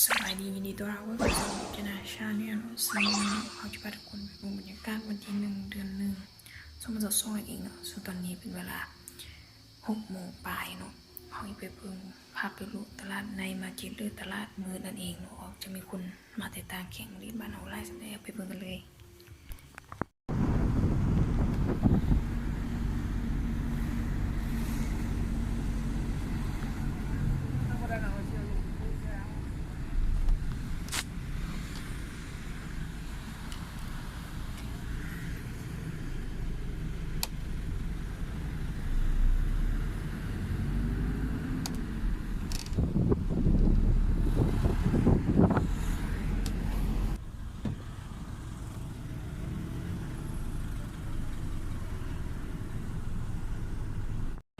ສະບາຍດີ ຍິນດີຕ້ອນຮັບເຂົ້າສູ່ Jana Channel ເນາະ. ເຮົາຈະພາທຸກຄົນໄປເບິ່ງບັນຍາກາດວັນທີໜຶ່ງ ເດືອນໜຶ່ງ ສອງພັນຊາວສອງເອງເນາະ. ເຊິ່ງຕອນນີ້ເປັນເວລາຫົກໂມງປາຍເນາະ. ເຮົາໄປເບິ່ງ ພາໄປເລາະຕະຫຼາດໃນມາເຈັດ ຫຼືຕະຫຼາດມືດນັ້ນເອງເນາະ. ອອກຈະມີຄົນມາແຕ່ຕ່າງແຂວງມາຫຼິ້ນບ້ານເຮົາຫຼາຍສ່ຳໃດ ໄປເບິ່ງກັນເລີຍ.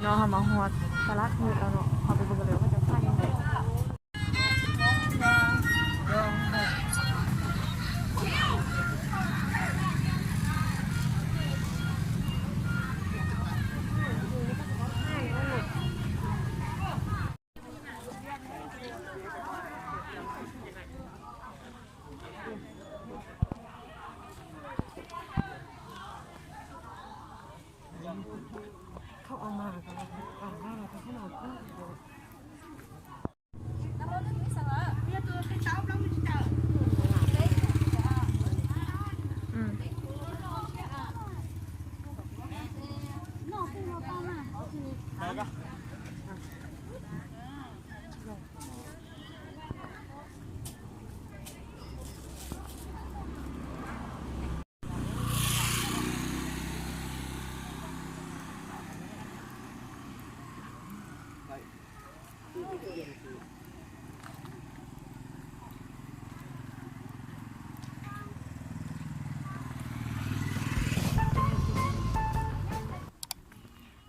ເນາະ ເຮົາມາຮອດຕະຫຼາດມືດແລ້ວເນາະ. ເຮົາໄປເບິ່ງກັນເລີຍວ່າເຂົາຈະຂາຍຫຍັງແດ່. ເຂົາເອົາມາ ເຂົາເອົາມາ ເຂົາເອົາມາ.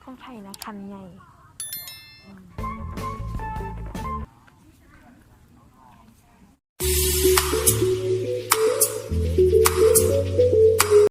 ຂອງໄທນະ ຄັນໃຫຍ່.